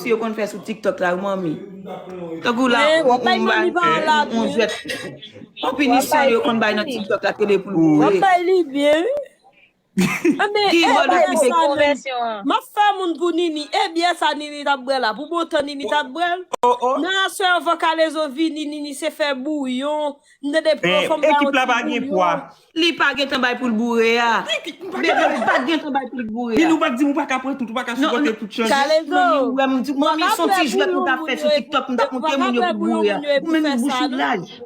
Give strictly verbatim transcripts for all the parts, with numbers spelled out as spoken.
kòmsi yo konn fè sou TikTok la, wi, manmi. Tankou la, on, on, on jwèt, on pinisyon yo konn bay nan TikTok la, ke li pou l boure. W ap bay li byen, wi. Ki bò de ki te konvensyon an? M ap fè moun pou Nini. E byè sa Nini t ap bwè la. Pou bon tan Nini t ap bwè l. Nan aswè anvan Kalezo vini, Nini se fè bouyon. M tande pran fanm nan yon ti bouyon. Li pa gen tan bay pou l boure a. Bebe, li pa gen tan bay pou l boure a. Nini, ou pa t di m ou pa ka pran tout, ou pa ka sipòte tout chanje. Kalezo. Manmi, se yon ti jwèt nou t ap fè sou TikTok, nou t ap montre moun yo pou boure a. Ou menm bouch ou laj.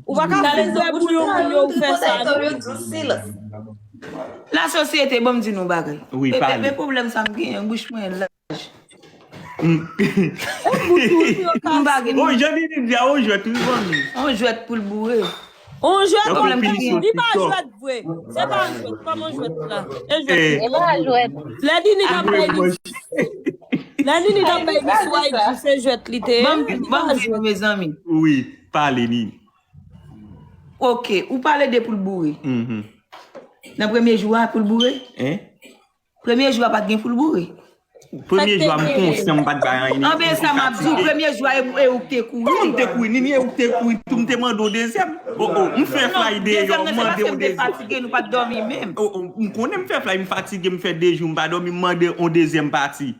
Ou pa ka fè bouyon pou yo ou fè sa. La sosyete, bon, m di nou bagay. Wi, pale. Men pwoblèm sa m genyen, bouch mwen laj. M pa gen. O, jan li di a, o jwèt, wi, manmi. On jwèt pou l boure. On jwèt, on jwèt. Li pa jwèt vre. Se pa on jwèt. Kòman jwèt la? Se jwèt. Eh. Se pa jwèt. Lè Nini t ap bay li, lè Nini t ap bay li sou I G, se jwèt li te ye. Ban m, ban m di nou, mezanmi. Wi, pale, Nini. Ok, ou pale de pou l boure. Mhm. Nan premye jou a, pou l boure? Hein? Premye jou a pa t gen pou l boure. Premye jou a m konsyan, m pa t bay anyen. Anben sa m ap di w, premye jou a e, e ou k te kouri. Kòman m te kouri? Nini, e ou k te kouri tou, m te mande w dezyèm. Oh, oh, m fè fly deyò, m mande w dezyèm. Fatige, nou pa t dòmi menm. Oh, oh, m konnen m fè fly, m fatige, m fè de jou, m pa dòmi, m mande yon dezyèm pati.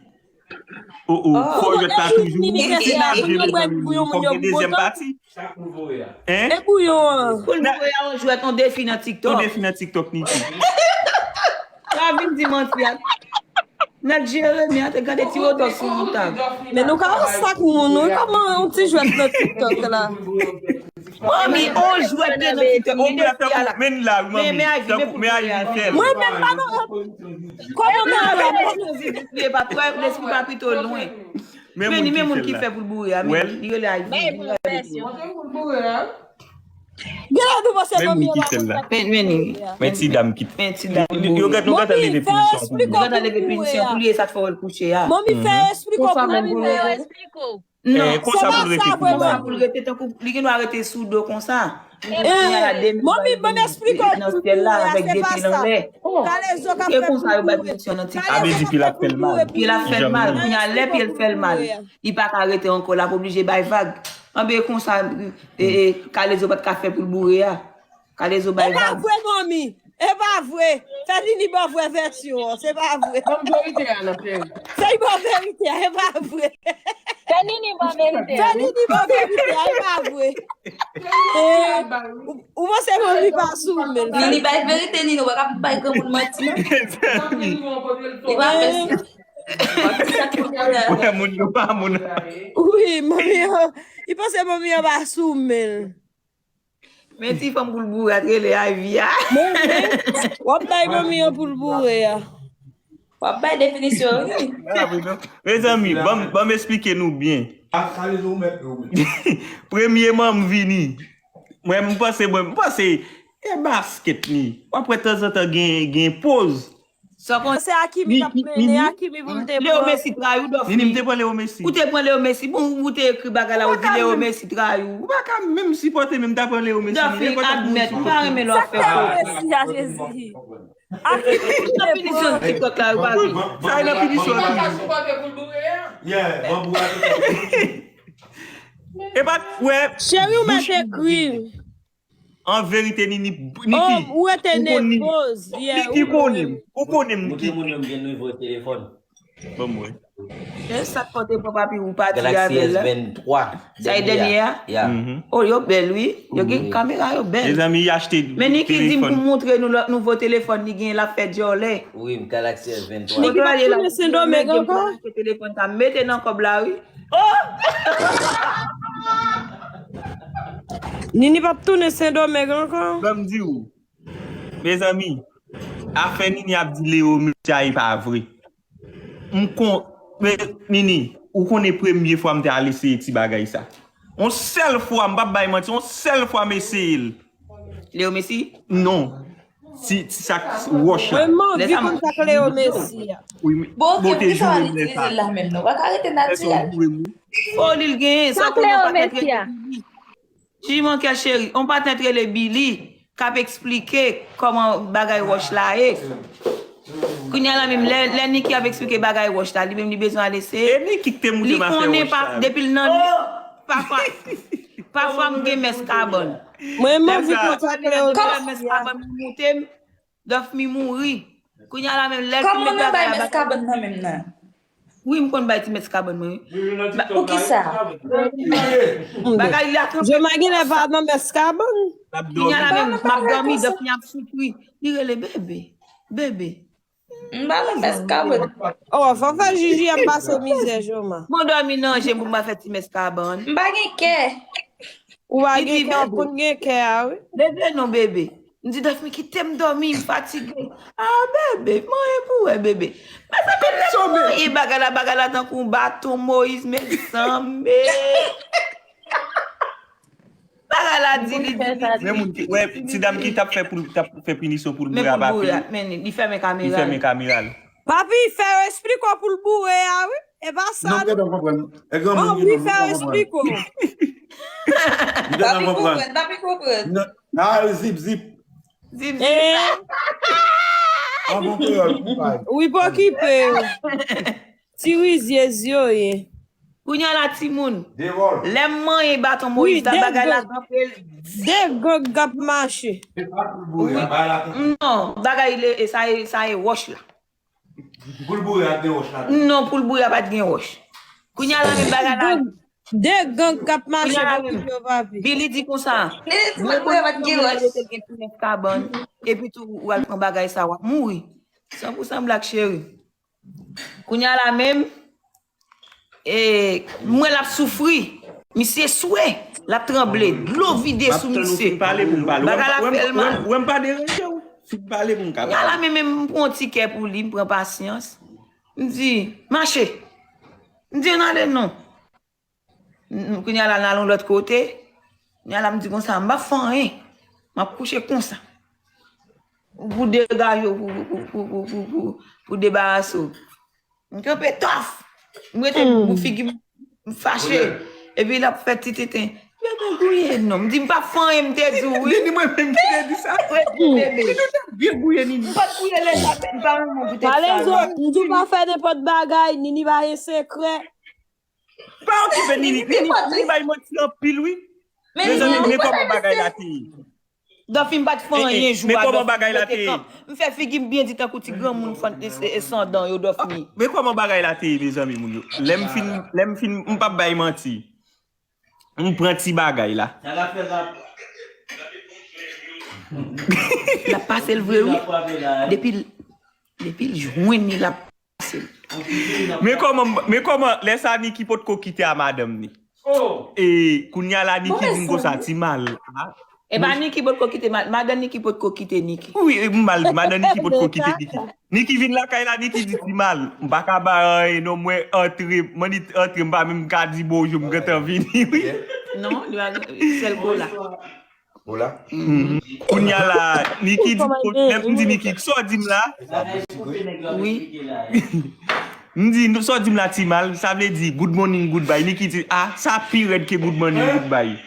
Oh, oh, fò jwèt la toujou. Fòk gen dezyèm pati. Hein? E bouyon an. Pou l voye a, on jwèt, on defi nan TikTok. On defi nan TikTok, Nini. Pa vin di manti a. Nèg Jeremi a te gade ti wotò sou yon tab. Men nou ka wè sak moun, wi, kòman yon ti jwèt nan TikTok la. Manmi, on jwèt nan TikTok, on defi a la. Men la, wi, manmi. Men, men aji, men pou l voye a. Mwen menm pa nan, kòman mwen la? Li pa twò, lespri pa pito lwen. Men ni men moun ki fè pou l boure a, men li rele a. Gen lè nou panse manmi an pa konn sa. Men, men ni. Men ti dam ki. Men ti dam. Yo gèt, nou gèt leve pinisyon pou li. Yo gèt leve pinisyon pou li, e sa k fè w wè l kouche a. Manmi fè esplike w pou li. Non, konsa pou l rete. Konsa pou l rete, tankou li gen dwa rete sou do konsa. Manmi, ban m esplike w pou l boure a, se pa sa. Kalezo k ap fè pou l boure. Sa vle di pye l ap fè l mal. Pye l ap fè l mal. Kounye a, lè pye l fè l mal, li pa ka rete ankò, l ap oblije bay vag. Anben, konsa, e, e, Kalezo pa t ka fè pou l boure a. Kalezo bay vag. E pa vre, manmi. E pa vre. Fè Nini ba w vrè vèsyon an. Se pa vre. Ban m verite a, non, cheri. Fè l ba w verite a. E pa vre. Fè Nini ba w verite a. Fè Nini ba w verite a. E pa vre. Eh, ou, ou panse manmi pa sou men l? Nini bay verite, Nini, ou pa ka bay granmoun manti, non. Li pa fè sa. Wè, moun yo pa moun. Wi, manmi an, li panse manmi an pa sou men l. Men ti fanm pou l boure a, t rele Ivy a. Men, men, w ap bay manmi an pou l boure a. W ap bay definisyon, wi. Mezanmi, ban m, ban m esplike nou byen. Premyeman, m vini. Mwen, m panse, mwen, m panse, e basket ni. W ap wè tanzantan gen, gen poz. Sa w konn se Hakimi k ap mennen, Hakimi pou l te pran. Leo Messi trayi w, Dòf. Nini, m te pran Leo Messi. Ou te pran Leo Messi. Bon, ou te ekri bagay la, ou di Leo Messi trayi w. Ou pa ka menm sipòte, men m ta pran Leo Messi. Dòf, admèt, m pa renmen lè w ap fè sa. Sa k fè Leo Messi a, Jezi? Sa nan pinisyon TikTok la, yo pa vin. Sa nan pinisyon TikTok. Yeah, Bambou a. E pa, wè. Cheri, ou mèt ekri. An verite, Nini, Niki, ou rete nevoz, yeah, Niki konnen m. Ou konnen m, Niki. Montre moun yo m gen nouvo telefòn. Ban m wè. E sa k fè w te pran papi ou pati avè l la? Galaxy S venntrwa. Sa e dènye a? Ya. Oh, yo bèl, wi. Yo gen kamera, yo bèl. Mezanmi, y achte telefòn. Men Niki di m pou montre nou lòt nouvo telefòn li gen, l ap fè djòlè. Wi, Galaxy S venntrwa. Niki p ap tounen Sendomeng ankò? Telefòn sa, mete nan kòb la, wi. Oh! Nini p ap tounen Sendomeng ankò? Ban m di w, mezanmi, afè Nini ap di Leo Messi a, e pa vre. M kon, men, Nini, ou konnen premye fwa m te al eseye ti bagay sa. On sèl fwa, m p ap bay manti, on sèl fwa m eseye l. Leo Messi? Non. Ti, ti sa k wòch la. Mwen, m anvi konn sa k Leo Messi a. Wi, men, bon, ok, poukisa w al itilize l la menm, non? W pa ka rete natirèl. Foli l genyen, sa konnen yon patnè k rele Billy. Jimon kè cheri, yon patnè k rele Billy, k ap eksplike kòman bagay wòch la ye. Kounye a la menm, lè, lè Niki ap eksplike bagay wòch la, li menm li bezwen al eseye. E Niki k te montre m afè wòch la. Li konnen pa, depi l nan li, pafwa, pafwa m gen mès kabann. Mwen, m anvi konn sa Cleo. Lè m gen mès kabann, m moute m, Dòfmi mouri. Kounye a la menm, lè l fin met bagay la, mès kabann nan menm nan. Wi, m konn bay ti mès kabann mwen, wi. Poukisa? Bagay la kanpe. Joma genlè pa nan mès kabann. Kounye a la menm, m ap dòmi, Dòfmi ap soufri. Li rele bebe, bebe. M pa nan mès kabann. Oh, fò fè Jiji ap pase mizè, Joma. Bon, dòmi nan je m pou m pa fè ti mès kabann. M pa gen kè. Ou pa gen kè, ou konn gen kè a, wi. Leve non, bebe. M di, Dòfmi, kite m dòmi, m fatige. Ah, bebe, manyen pou wè, bebe. Mezanmi, lè m manyen bagay la, bagay la tankou yon baton Moyiz, mezanmi. Bagay la di, li di, li di. Men moun ki, wè, ti dam ki t ap fè pou l, t ap fè pinisyon pou l boure a, Papi. Men li fèmen kamera. Li fèmen kamera l. Papi, fè yo esplike w pou l boure a, wi. E pa sa. Non, m gentan konprann. E granmoun ki non, m gentan konprann. Papi konprann, papi konprann. Ah, zip, zip. Zip, zip. An bon kreyòl, konpay. Wi, pa okipe yo. Ti rizyez yo ye. Kounye a la, timoun. Lè m manyen baton Moyiz la, bagay la kanpe. De gang k ap mache. Non, bagay sa e wòch la. Pou l boure a te wòch la. Non, pou l boure a pa t gen wòch. Kounye a la menm bagay la. De gang k ap mache pou koupe yo papi. Billy di konsa. Mwen konn kounye a yo te gen ti nèf kabann. Epi tou ou al pran bagay sa w ap mouri. San pou san blak cheri. Kounye a la menm. E, mwen l ap soufri. Misye swe. L ap tranble. Dlo vide sou misye. Bagay la fè l mal. Wè m pa deranje w. Si w pale pou m ka pale. Kounye a la menm, menm m pran yon ti kè pou li, m pran pasyans. M di, mache. M di, ann ale non. Kounye a la, n al yon lòt kote. Kounye a la, m di konsa, m p ap fè anyen. M ap kouche konsa. Pou degaje w, pou, pou, pou debarase w. M kanpe tòf. M rete pou figi m fache. Epi l ap fè ti tenten. Bebe gouye non. M di m p ap fè anyen m te di w wi. Nini mwen menm ki te di sa. Bebe. Nini te byen gouye Nini. M pa t gouye lè sa, m pa renmen pou tèt sa. Alezò, m di w pa fè nenpòt bagay, Nini pa gen sekrè. Pa okipe Nini, Nini bay manti anpil wi. Mezanmi, men kòman bagay la te ye. Dòfi m pa t fè anyen jou a Dòfi m te kanpe. M fè figi m byen di tankou ti granmoun san dan yo Dòfi. Men kòman bagay la te ye mezanmi moun yo. Lè m fin, lè m fin, m p ap bay manti. M pran ti bagay la. L ap pase l vre wi. Depi l, depi l jwenn li l ap pase l. Men kòman, men kòman, lè sa Niki potko kite a madanm ni. E, kounye a la Niki di m konsa, Timal. E pa Niki potko kite, madanm Niki potko kite Niki. Wi, m mal di, madanm Niki potko kite Niki. Niki vin lakay la, Niki di Timal, m pa ka bay anyen non, mwen antre, m annik antre, m pa menm ka di bonjou, m gentan vini wi. Non, li pa, sèl kola. Hola. Kounye a la, Niki di, lè m di Niki, sa w di m la? Wi. M di, sa w di m la Timal, sa vle di good morning, goodbye. Niki di, ah, sa pi rèd ke good morning, goodbye.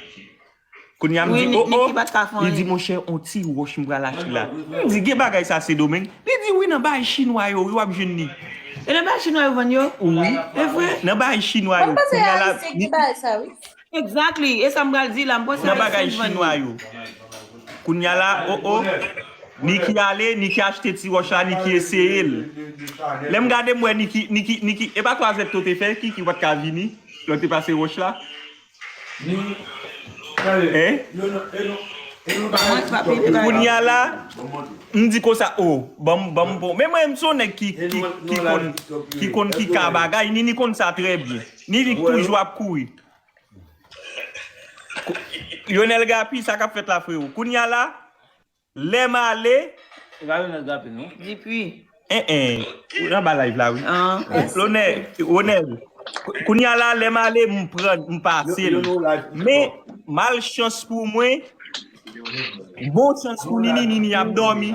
Kounye a m di, oh, oh. Li di, monchè, on ti wòch m pral achte la. M di, gen bagay sa Sendomeng? Li di, wi, nan bagay chinwa yo, wi, w ap jwenn li. E nan bagay chinwa yo vann yo? Wi. E vre? Nan bagay chinwa yo. Kounye a la, Niki. Exactly. E sa m pral di la, m panse nan bagay chinwa yo. Kounye a la, oh, oh. Niki ale, Niki achte ti wòch la, Niki eseye l. Lè m gade m wè Niki, Niki, Niki, e pa twa zèt to te fè, Kiki pa t ka vini, lè w te pase wòch la. Hein? Kounye a la, m di konsa, oh, ban m, ban m bon. Men mwen, m se yon nèg ki, ki, ki konn, ki konn ki ka bagay, Nini konn sa trè byen. Nini toujou ap kouri. Lionel Gapi, sa k ap fèt la, frewo? Kounye a la, lè m ale. E pa Lionel Gapi, non? Dipi. En, en. Ou nan ba live la, wi. Lonè, Ronel. Kounye a la, lè m ale, m pran, m pase l. Men, malchans pou mwen, bon chans pou Nini, Nini ap dòmi.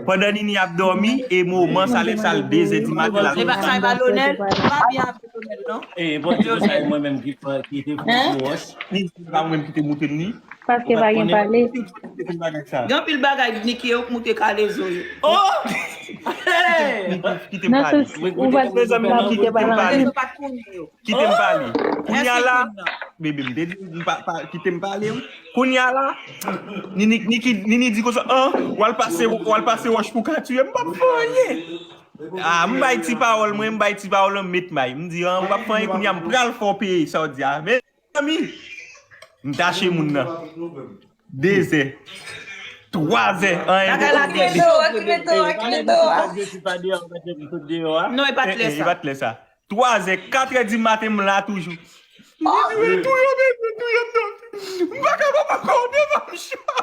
Pandan Nini ap dòmi, e moman sa lè sa l de zè di maten la. Sa e pa Lonèl, pa byen avèk Lonèl non. E bon, se konsa mwen menm ki ki te fou wòch. Nini se pa mwen menm ki te moute Nini. Paske pa gen pale. Gen anpil bagay Niki yo k moute kalezo yo. Oh! Kite m pale. Ou pa t bezwen kite m pale. Kite m pale. Kounye a la, bebe m te di m pa, pa, kite m pale wi. Kounye a la, Nini, Niki, Nini di konsa, an, w al pase, w al pase wòch pou ka tiye m, m p ap fè anyen. A, m bay ti pawòl mwen, m bay ti pawòl mwen, m met may. M di, an, w p ap fè anyen, kounye a m pral fè w peye sa w di a. Mezanmi, m tache moun nan. De zè. Twa zè. Anyen poko fèt. Non, e pa t lè sa. E pa t lè sa. Twa zè, kat è di maten, m la toujou. Nini vin touye m, vin touye m, Dòfi. M pa kapab ankò, devan m chwa.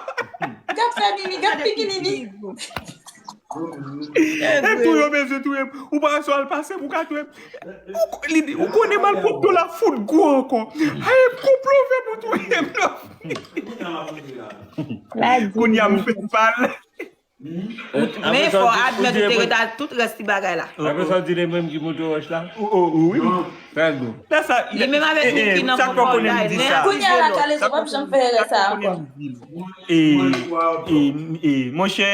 Gad fè Nini, gad figi Nini. Epi tou yo bezwen touye m. Ou pa sou al pase m, ou ka touye m. Ou ko- li di, ou konnen malpwòpte w la fout gwo ankò. Ay, m konplo fè pou touye m, non. La di. Kounye a m fè mal. Men fò admèt ou te ret a tout rès ti bagay la. Apre sa, w di li menm ki moute wòch la? O, o, o, wi. Fè gou. Lè sa, Li menm avèk Niki nan sa fè w konnen m di sa. Kounye a la Kalezo p ap janm fè erè sa ankò. E, e, e, monchè,